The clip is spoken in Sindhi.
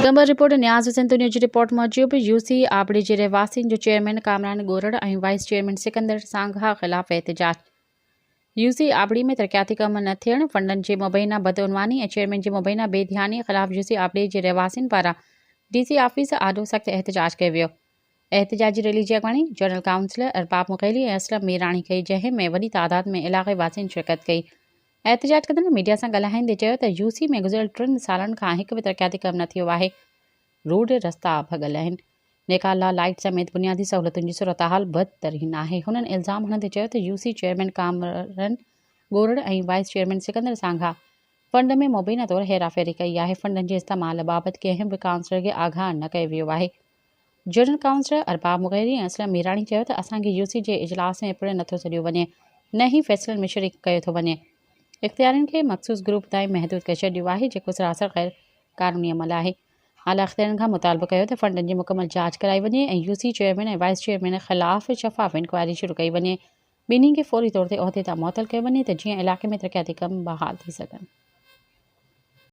قمبر، رپورٽ، نياز حسين تنيو جي رپورٽ موجب يوسي آبڙي جي رهواسين جو chairman Kamran Gorar ۽ vice chairman Sikandar Sangha خلاف احتجاج، يوسي آبڙي ۾ ترقياتي ڪم نه ٿيڻ، فنڊن جي مبينا بدعنواني ۽ چيئرمين جي مبينا بي ڌياني خلاف يوسي آبڙي جي رهواسين پاران ڊي سي آفيس آڏو سخت احتجاج ڪيو ويو. احتجاجي ريلي جي اڳواڻي جنرل ڪائونسلر ارباب مغيري ۽ اسلم ميراڻي ڪئي، جنهن ۾ وڏي تعداد ۾ علائقي واسين شرڪت ڪئي. احتجاج ڪندڙن ميڊيا سان ڳالهائيندي چيو ته يو سي ۾ گذريل ٽن سالن کان هڪ به ترقياتي ڪم نه ٿيو آهي، روڊ رستا ڀڳل آهن، نيڪال لا لائيٽ سميت بنيادي سهولتن جي صورتحال بدترين آهي. هنن الزام هڻندي چيو ته U C chairman Kamran Gorar ۽ vice chairman Sikandar Sangha fund ۾ مبينا طور هيراڦيري ڪئي آهي، فنڊن جي استعمال بابت ڪنهن به ڪائونسلر کي آگاهه نه ڪيو ويو آهي. جنرل ڪائونسلر ارباب مغيري ۽ اسلم ميراڻي چيو ته اسان کي يو سي جي اجلاس ۾ پڻ نٿو سڏيو وڃي نه ئي فيصلن ۾ شريڪ ڪيو ٿو وڃي. اختيارين کي مخصوص گروپ تائين محدود ڪري ڇڏيو آهي جيڪو سراسر غير قانوني عمل آهي. اعليٰ اختيارين کان مطالبو ڪيو ته فنڊن جي مڪمل جاچ ڪرائي وڃي ۽ U C chairman ۽ vice chairman خلاف شفاف انڪوائري شروع ڪئي وڃي. ٻنهي کي فوري طور تي عهدي تان معطل ڪيو وڃي ته جيئن علائقي ۾ ترقياتي ڪم بحال ٿي سگهن.